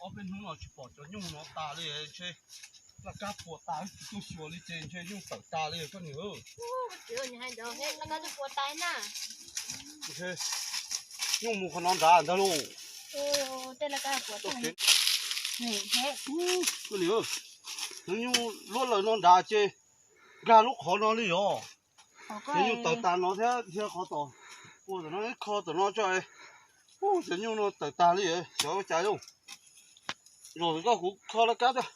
Ob peb hnub no tsis pom cov nyuj no tas li, ntshe laj kab puas tas tsis tuaj xyuas li ces ntshe nyuj tawm tas li koj niam. Laj kab twb puas tas na. Nyuj mus qhov no nrad ntag lauj. Tej laj kab puas tas. Koj niam, hnub nyuj luab lawm no nrad ces nkag lub qhov no li os. Cov nyuj tawm tas no thiab, thiab qhov tom, ua tom no ib kho tom no tso. Ub, cov nyuj no tawm tas li, xyov ua cas yom. Zaum koj kuv kho laj kab tiag.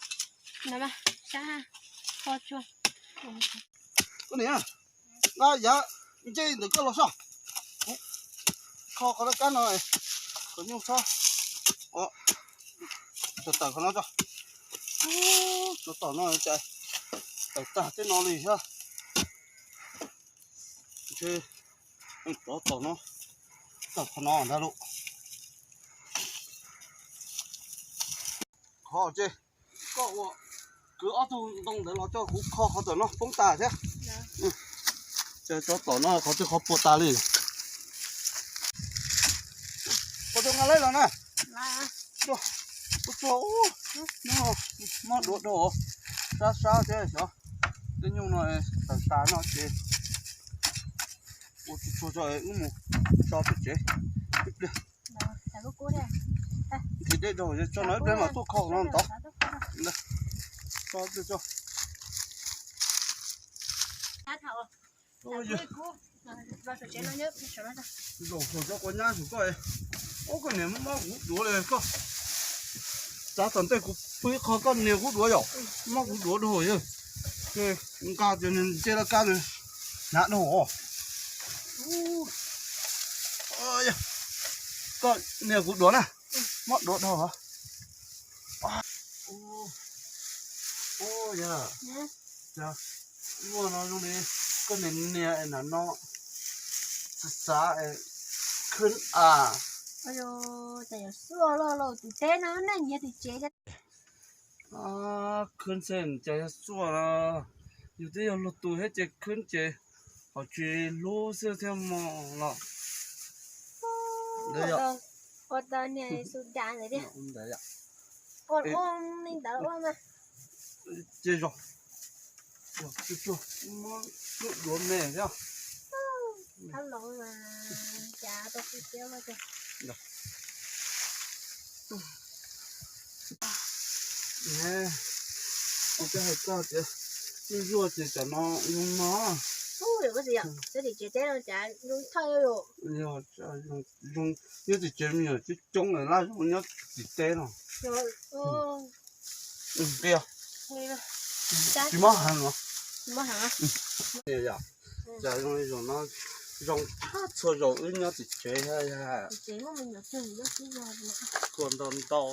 Koj niam, nqa yav ncej ntawm koj los soj. Kuv kho qhov laj kab no, kom nyuj txhob tawm qhov no tso. Ub, cov tom no cas tawm tag tej no li thiab. Ntshe cov tom no tawm qhov no ntag lauj. Qhov ces koj ua kwv ob tug ntoo ntawd los coj kuv kho qhov tom no poob tas thiab. Ces cov tom no qhov twg qhov puas tas li. Ua tau nqa lawm los na. Ua tsuag, ub, mob duav dhau, sab sab thiab xyov. Tej nyuj no tawm tas no ces ua tsuag tsuag tso wb mus tso tom tsev ib pliag. Nqhis dej dhau, tso no ib pliag mam tuaj kho no ntawd. Tso ib pliag tso. Zaum saum cov quav nyab saum koj. Ub, koj niam mob kuv duav li koj. Txav tom ntej kuv pw ib qho koj nias kuv duav yom. Mob kuv duav dhau yog. Nqa tias nws nce laj kab nws hnyav dhau os. Koj nias kuv duav na. Mob duav dhau os. Ub, yog muaj no zoo li koj nias nias es nram no xav xav es khwb a. Cas yog xuaj los tim teb no na, nyiav tim tsev. Khwb xwb cas yog xuaj no, yus twb yog luag tus thiab ces khwb ces ho tsis hlub xwb thiab mog los. Ua tau niag su da ntawd thiab. Ua ua li ntawd ua mas. Ces zog, zog tsuag tsuag, muab lub duav me thiab. Thab los mas cas tau xwb tiab. Kuv twb hais koj tias zuj zuag ces tsam no zoo no. Ub, yog tim tsev teb no cas zoo thawj. Yog zoo, nyob tim tsev me nyuam coob coob lawm, laj zoo nyob tim teb no. Tsis mob heev los? Yog, cas zoo li zaum no zoo tshaj txhua zaum wb nyob tim tsev thiab. Khuas ntau ntau.